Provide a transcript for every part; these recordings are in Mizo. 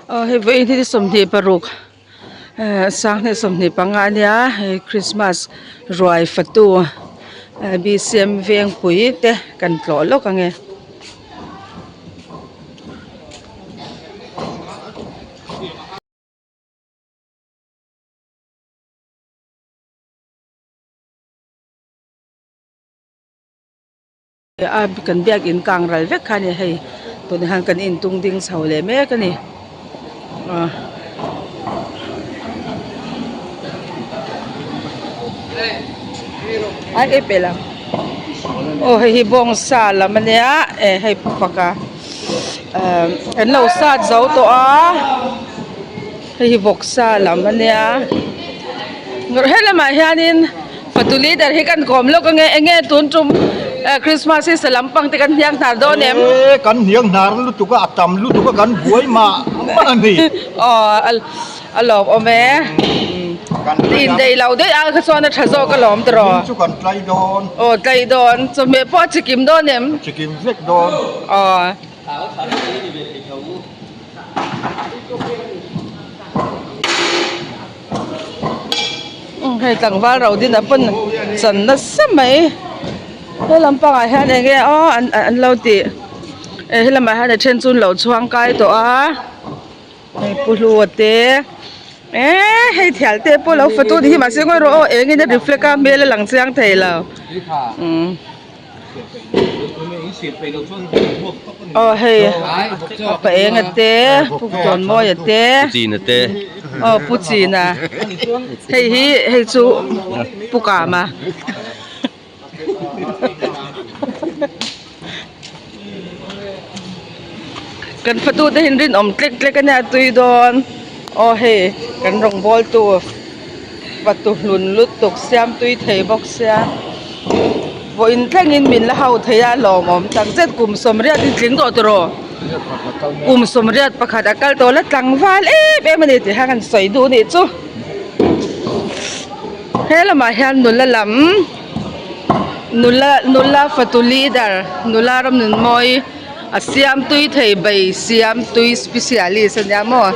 Aw hei vawiin hi 26 ehh 2025 a nia hei christmas ruai fatu ehh bcm vengpui te kan tlawh lawk ang e. A kan biakin kang ral vek kha a ni hei tunah hian kan intung ding chho leh mek a ni ah. Ai ei peh lo aw hei hi bawngsa lam a nia eh hei faka ah an lo sat zo tawh a hei hi vawksa lam a nia helamah hianin fatu leader hi kan kawm lawk ange enge tun tum christmas hi sa lampang te kan hniang hnar dawn em e kan hniang hnar lutuk a a tam lutuk a kan buai mah mah a ni aw a lawm awm e indaih lo daih ai kha chuan a tha zawk a lawm tawh chu kan tlai dawn aw tlai dawn chawhmeh pawh a chikim dawn em chikim vek dawn aw hei tlangval ro din a pawn chan nasa mai he lampangah hian eng nge aw an an lo tih he lamah hian a then chu an lo chhuang kai tawh a. Hei pu hlua te eee hei thial te pawh lo fatu ni hi mahse ngawi rawh aw eng in a reflect a hmel a lang chiang thei lo umm aw hei pa enga te pu tawnmawia te aw pu china hei hi hei chu pu kama. Kan fatu te hi rinawm tlek tlek a nia tui dawn aw hei kan rawngbawl tu fatu hlun lutuk siam tui thei bawk sia vawiin thlengin min la ho thei a lawmawm tak zet kum sawmriat in tling tawh tawh rawh kum sawmriat pakhat a kal tawh la tlangval em em a ni tih kha kan sawi duh a nih chu. He lamah hian nula lam nula nula fatu leader nula ram nun mawi a siam tui thei bai siam tui specialist a nia maw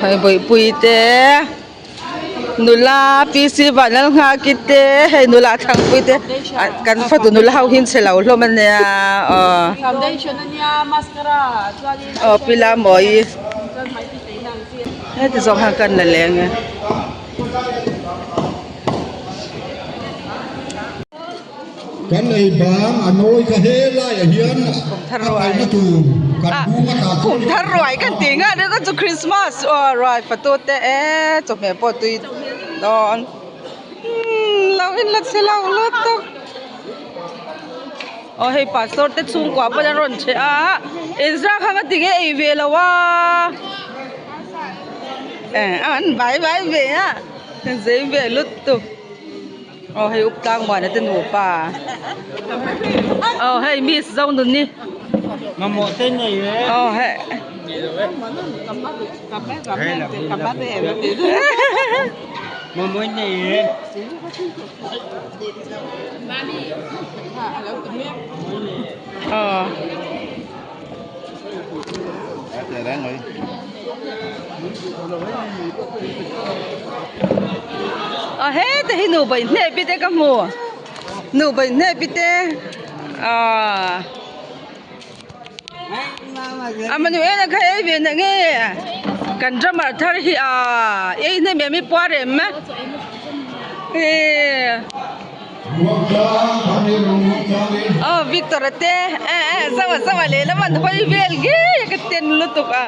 hei bawihpui te nula P C Vanlalnghaki te hei nula thangpui te kan fatu nula ho hi an che lo hlawm a nia aw aw pi Lamawii. Heti zawng hian kan la leng e. Kan ei bang a nawi kha he laiah hian a kalna tur kan bung a tah Kum thar ruai kan tih nghal ringawt chu Christmas aw ruai fatu te e chawhmeh pawh tui dawn lo in la chhe lo lutuk. Aw hei pastor te chhungkua pawn an rawn chhe a inzak ang a ti nge ei ve lo a eh an vai vai ve a zei ve lutuk aw hei up tlang muana te nupa aw hei miss zo nun ni mamawh te nei e aw hei mamawh nei e. Ờ heta hi nupa inhnep te ka hmu nupa inhnep te aw a manu en a kha ei ve na nge kan drummer thar hi aaa ei hnem em i puar em eee aw Victor a te eh eh zawa zawa lehlam an hawi vel ngei a ka ten lutuk a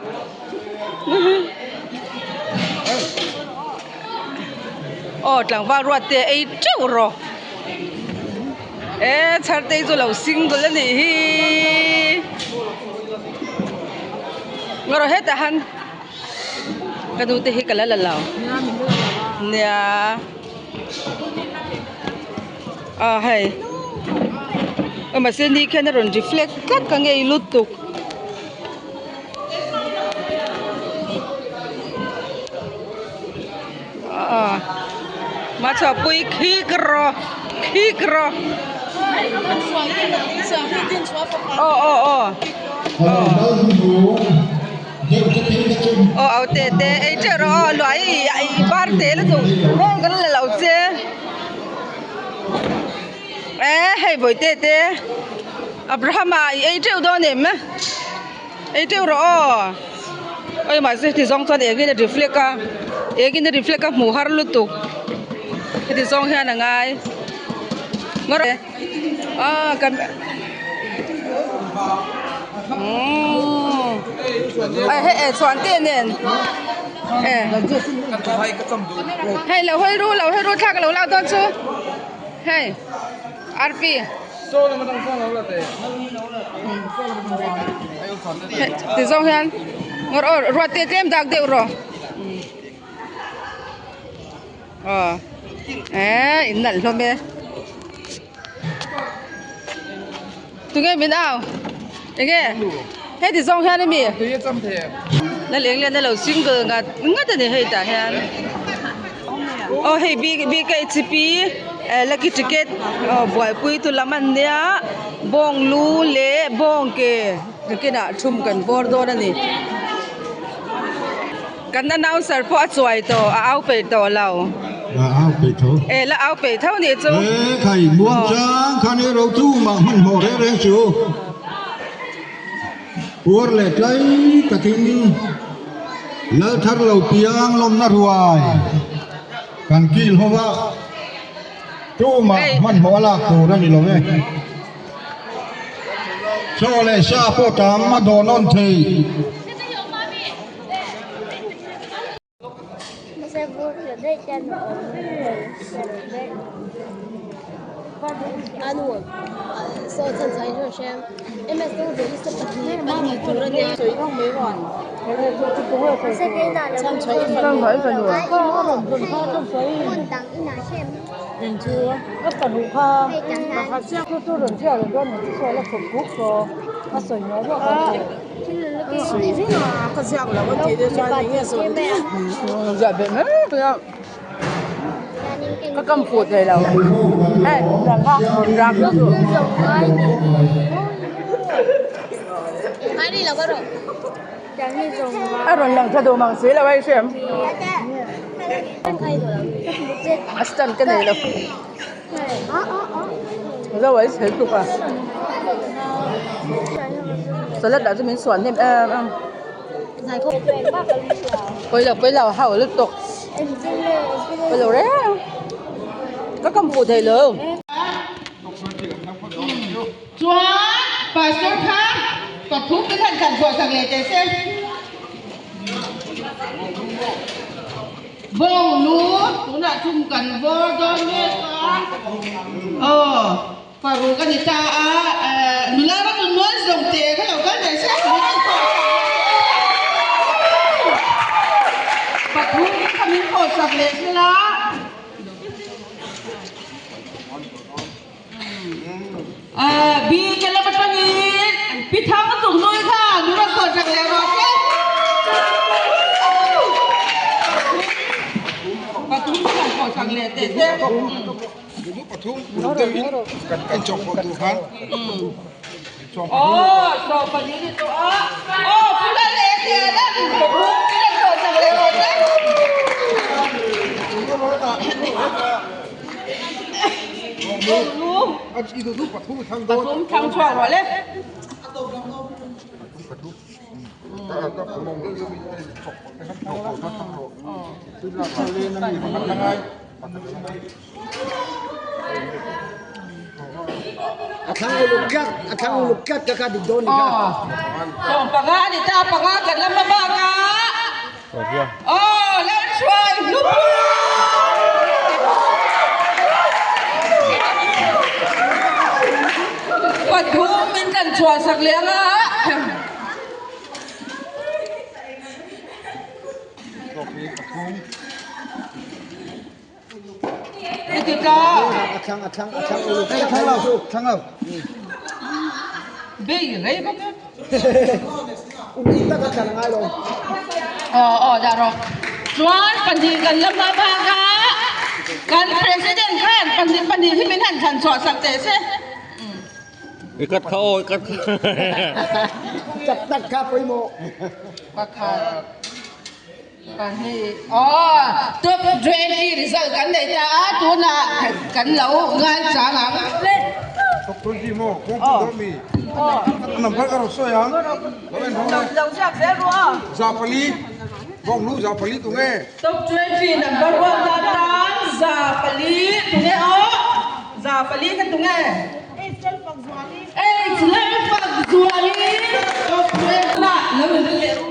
aw tlangval ruat te ei teuh rawh. E chhartei chu lo single a nih hi ngaw rawh hetah han ka nu te hi ka la la lo nia aw hei aw mahse ni khian a rawn reflect tlat ka ngei lutuk. Machhuahpui khik rawh khik rawh aw aw aw. Aw au te te ei teuh rawh aw luah hi i bar teh lutuk heng kan la lo che eh hei bawihte te Abrahama i ei teuh dawn em ei teuh rawh aw oi mahse heti zawng chuan engin a reflect a engin a reflect a hmuh har lutuk heti zawng hian a ngai ah kan hei eh chhuan te nen eh hei lo hawi ru lo hawi ru thla ka lo lak dawn chu hei arpi ti zawng hian ngawr aw ruat te tlem dak deuh rawh. Aw eh in nalh hlawm e tunge min au enge heti zawng hian ami la leng lian a lo single ngat ngat ani hei tah hian aw hei b bkhp eh lucky ticket aw buaipui tu lam an nia bawng lu leh bawng ke nakinah thum kan bawr dawn ani. Kan announcer pawh a chuai tawh, a au peih tawh lo. La au peih tho. E, la au peih tho nih chu. E, khai muang chang khan e rotu mah hmanhmawh reng reng chu. Puar leh tlai takin lal thar lo piang lawmna ruai kan kil ho va, tumah hmanhmawh a lak tur a ni lo e. Chaw leh sa pawh tam a dawn awn thei. Ka kam fuh thei lo hei ram a rawn lang tha duh mang si lo a i hriam a stand ka nei lo zo a i chhe tuk a salad ah chu min suan hnem em em pawi lo pawi lo ho lutuk pawi lo reng ka kam fuh thei lo. Chuan pastor kha pathum te khan thlan chhuah sak leh teh se. Bawng lu tunah thum kan vawr dawn mek a. Aw paruk a ni ta a nula ram nun mual zawng te kha lo kal teh se. Pathum kha min thawh sak leh sela. Bi ka lam atangin Pi Thang a tluk nui kha nu rawn thawn sak leh rawh se. Pathum ka han thawn sak leh teh se. Pathum uluk deuhin kan chawk pawh tur khan. Aw, saw pahnih ni tawh a. Aw, Pu Lal leh Tia lam pathum min rawn thawn sak leh rawh se. Pathum thlang chhuak rawh le. A thlang uluk tlat, a thlang uluk tlat ka kha dik dawn ni kha. Sawm panga a ni ta, panga kan la hma bak a. Aw, Lalhruai hlup. Pathum min kan chhuah sak leh anga. A thlang, a thlang, a thlang uluk tlat. Thlang lo, thlang lo. Bei rei bawk e. Uluk tak a thlan a ngai lo. Aw aw dah rawh. Chuan pahnih kan la hma bak a, kan president khan pahnih pahnih hi min han thlan chhuah sak teh se. I cut kha aw i cut kha. Chak tak kha pawimawh. Pakhat pahnih aw top 20 result kan nei ta a tunah kan lo ngai chang ang. Top 20 maw kawng chu dawn mi a number ka rawn sawi ang lo en ho le. Lo ziak zel ru aw. Za pali bawng lu za pali tunge. Top 20 number one tan tan za pali tunge aw za pali kha tunge. H Lalfakzuali H Lalfakzuali top 20 na lo in ring leh ru.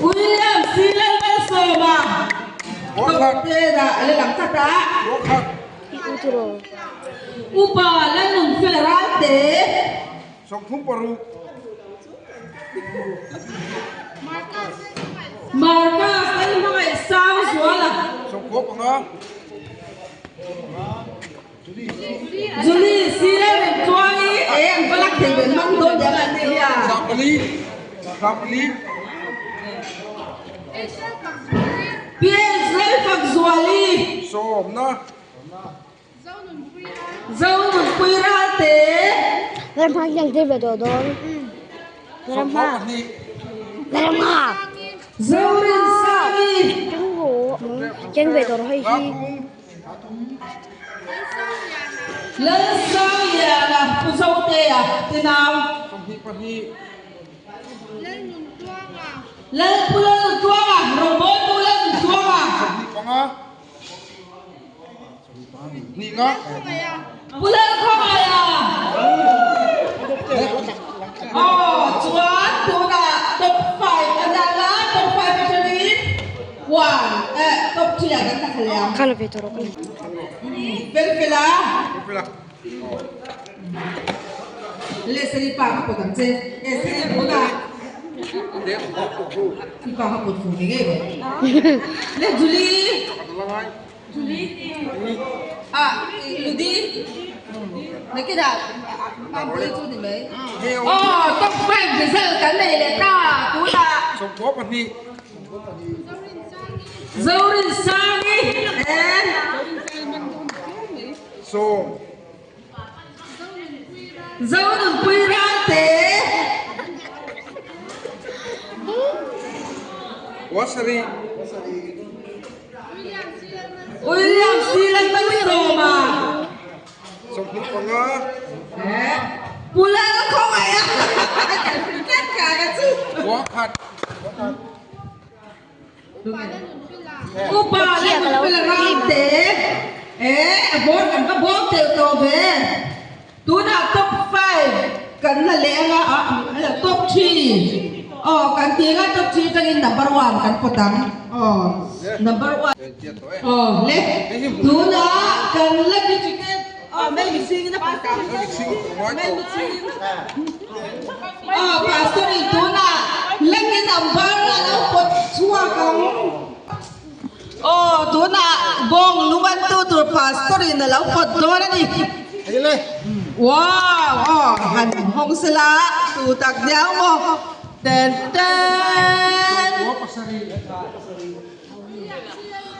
William C Lalmalsawma top 10 ah a la lang tlat a. Upa Lalnunfela Ralte. Marcus Lalhmangaih Sangzuala. Julie Sile Remtuangi e an va lak thei ve mang dawn nia an ni hi a. PH Lalfakzuali. Zonunpui Ralte. Zorinsangi. Lalsangliana Pu Zotea te nau. Lalpu Lalnuntluanga Rawngbawitu Lalnuntluanga. Pu Lalkhawngaia. Aw chuan tunah top 5 a nal a, top 5 atangin one eh top 3 ah kan tla thla leh ang. Fel fel a. Le seri pa ka pawt ang che. E seri tunah i pa ka pawt fu ve ngei ve. Le Julie. Ah Ludi. Nakinah Mampuii chu ni mai. Aw top 5 result kan nei leh ta tunah. Zorinsangi and Zonunpui Ralte. William C. Lalmalsawma. Pu Lalkhawngaih a tlat ka ka chu. Upa Lalnunfela Ralte eh a bawr kan va bawr telh tawh ve. Tunah top 5 kan la leh anga a top 3 aw kan ti anga top 3 atangin number 1 kan pawt ang aw number 1 aw le tunah kan la ti ticket aw mei mihring in a pawt ang mei mihring aw pastor in tunah lucky number a lo pawt chhuak ang aw tunah bawng lung an tu tur pastor in a lo pawt dawn a ni wow aw han hawng sela tu tak diau maw ten ten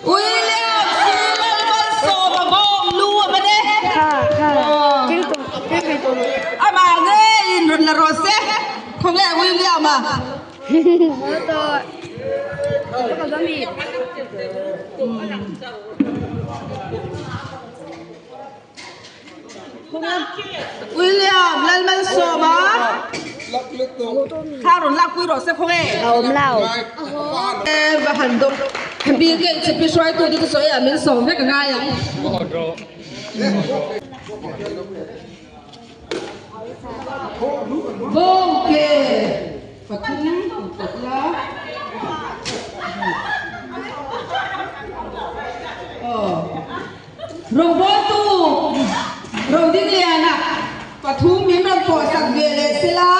William Lalmalsawma bawng lu a man e. Amah ngeiin rawn la rawh se. Khawnge William a? William Lalmalsawma kha rawn lakpui rawh se khawnge? Va han dawm Bill Gates hi pi hruaitu te chu sawi ah min sawm vek a ngai ang. Bawngke pathum kawt la. Aw. Rawngbawltu Rodingliana pathum min rawn pawhsak ve leh sela.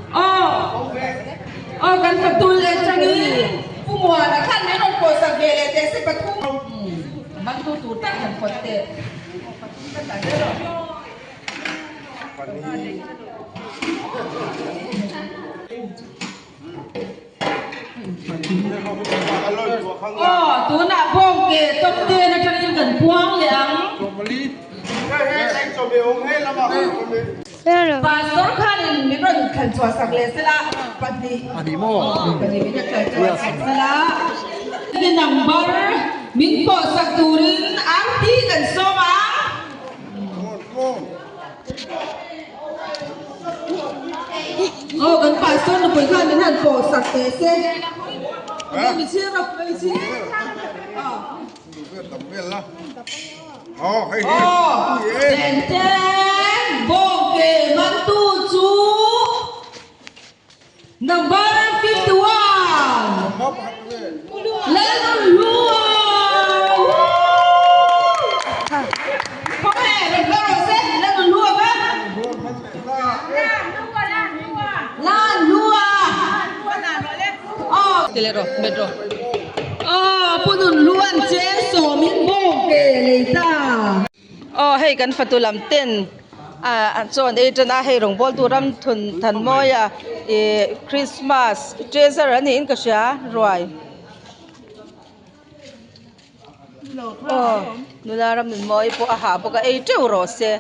Aw aw kan patul leh changin Pu Muana khan min rawn pawhsak ve leh teh se pathum. Hmangtu tur tak han pawt teh. Aw tunah bawngke top ten atangin kan puang leh ang. Pastor khanin min rawn thlan chhuah sak leh sela pahnih pahnih min rawn thlan chhuah sak sela. Number min pawh sak turin Aunty kan sawm ang. Aw kan pastor nupui khan min han pawh sak teh se. Mi chhir rawh mi chhir. Aw ten ten bawngke mantu chu Number 51 Lalnunhlua Khawnge rawn kal rawh se Lalnunhlua kha Lanhlua Aw Ti leh rawh bet rawh Aw Pu Nunhlua an cheng sawmin bawng ke lei ta. Aw hei kan fatu lam ten ah chuan ei tan a hei rawngbawl tur ram thun than mawi a ih christmas treasure a niin ka hria ruai aw nula ram nun mawi pawh a hah bawk a ei teuh rawh se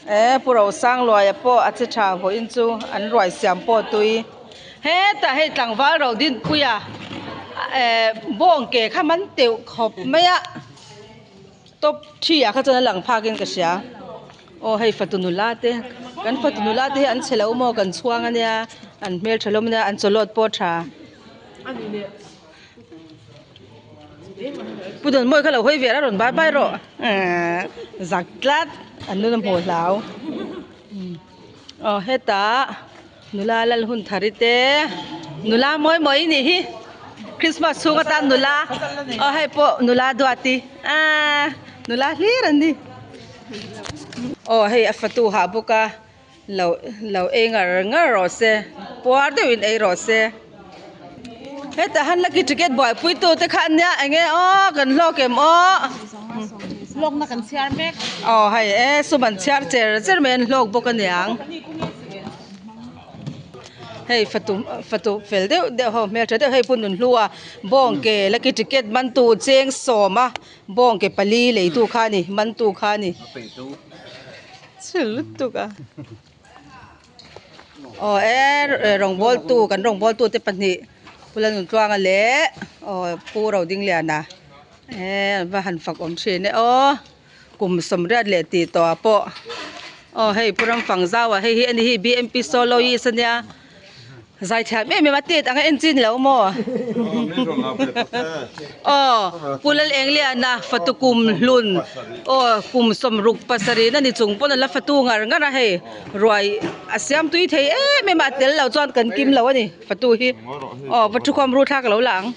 eh pu Rosangluaia pawh a che tha vawiin chu an ruai siam pawh tui hetah hei tlangval ro dinpuia eh bawng ke kha man teuh khawp mai a. Top thi ah kha chuan a lang phak in ka hria aw hei fatu nula te kan fatu nula te hi an chhe lo maw kan chhuang a nia an hmeltha hlawm a nia an chawlawt pawh a tha Pu Dawnmawii kha lo hawi ve a rawn bai bai rawh ehh zak tlat an nun a hmuh hlau aw hetah. Nula lal hun thar i te nula mawi mawi nih hi Christmas chhung atan nula aw hei pawh nula duat i aaa nula hlir an ni aw hei a fatu hah bawk a lo lo ei ngar ngar rawh se puar deuhin ei rawh se hetah han lucky ticket buaipui tu te kha ania eng nge aw kan hlawk em aw hlawkna kan chhiar mek aw hei e sum an chhiar cher cher mai an hlawk bawk aniang. Hei fatu fatu fel deuh deuh ho hmeltha deuh hei pawh nunhlu a bawng ke lucky ticket man tu cheng sawm a bawng ke pali lei tu kha a ni man tu kha a ni chhel lutuk a aw e rawngbawl tu kan rawngbawl tu te pahnih Pu Lalnuntluanga leh aw Pu Rodingliana e an va han fak awm thin e aw. Kum sawmriat leh tih tawh ah pawh aw hei pu ram fang zau ah hei hi ani hi bmp soloist ania zaithiam em em a tet ang a en chi ni lo maw aw pu lal eng lian a fatu kum hlun aw kum sawmruk pasarih na ni chung pawn a la fatu ngar ngar a hei ruai a siam tui thei em em a a tel lo chuan kan kim lo a ni fatu hi aw va thu khawm ru thlak a lo la ang.